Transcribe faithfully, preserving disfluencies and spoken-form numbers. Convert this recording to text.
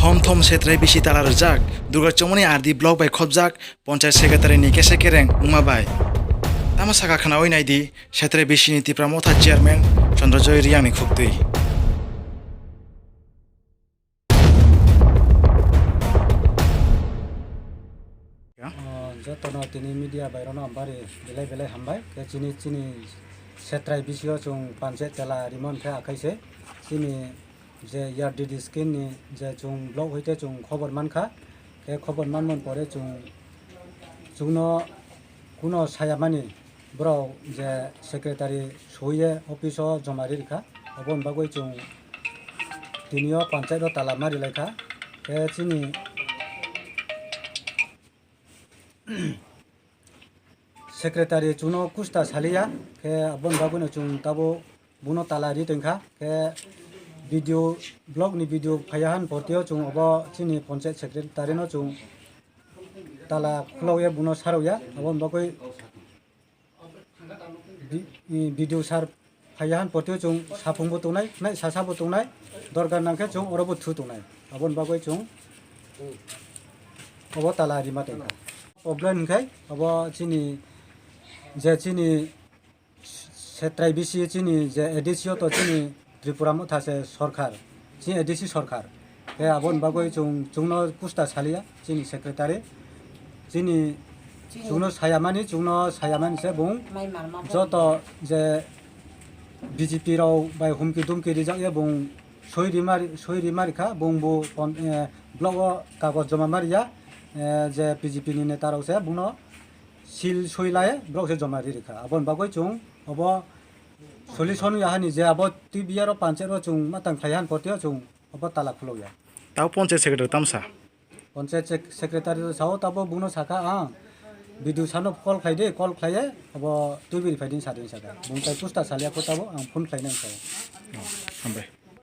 Thom thom setrai bisi tala rwjak, Durga Chomoni R D block bai khopjak, Panchayat Secretary ni kesa kereng wngma bai. Tamo saka khnaui naidi, setrai bisi ni Tipra Motha Chairman Chandra Joy Reang ni khuktwi. O, jotono tini media bai rono bari belai belai hambai. Khe chini, chini setrai bisio chwng panchayat tala rimon khe akhai se chini je R D D scheme ni je chwng block hoite chwng khobor mankha. Khe khobor manmon pore chwng, chwngno kuno sayamani borok je secretary soiye office o joma ri rikha, aboni bagwi chwng tinio panchayat o tala ma ri laikha. Khe chini secretary chwngno kusta saliya, khe aboni bagwino chwng tabuk buno tala ri tongkha. Khe B D O block ni B D O phaiya han portio chwng obo chini panchayat secretary no chwng tala khulokya, buno sarokya, aboni bagwi B-, B D O sir phaiya han portio chwng saphungbo tongnai, nai sasabo tongnai, dorkar nangkhe chwng orobo thu tongnai. Aboni bagwi chwng obo tala rima tongkha. Problem hwnkhe obo chini je chini setrai bisi chini je A D C o to chini Tripura Motha se sorkar, chini A D C sorkar. Khe aboni bagwi chwng, chwngno kusta saliya chini secretary. Chini chwngno sayamani, chwngno sayamani se bung joto je B J P rok bai humki dumki rijak ya bung soi rima ri-, soi rima rikha, bung bo pon-, eh, block o kagoj joma ma riya, eh, je B J P ni neta rok se bungno seal soi lai borok se joma ri rikha. Aboni bagwi chwng obo solution ya hani je abo T B R o panchayat o chwng matang khlai han portio chwng obo tala khulokya. Tao panchayat secretary tamsa. Panchayat sec-, secretary sao tabo buno saka ang B D O sano call khlai de, call khlai ye abo tubiri phai din sa din saka. Bung tai pusta salia ko tabo ang phone khlai nai sao. Oh, hambai.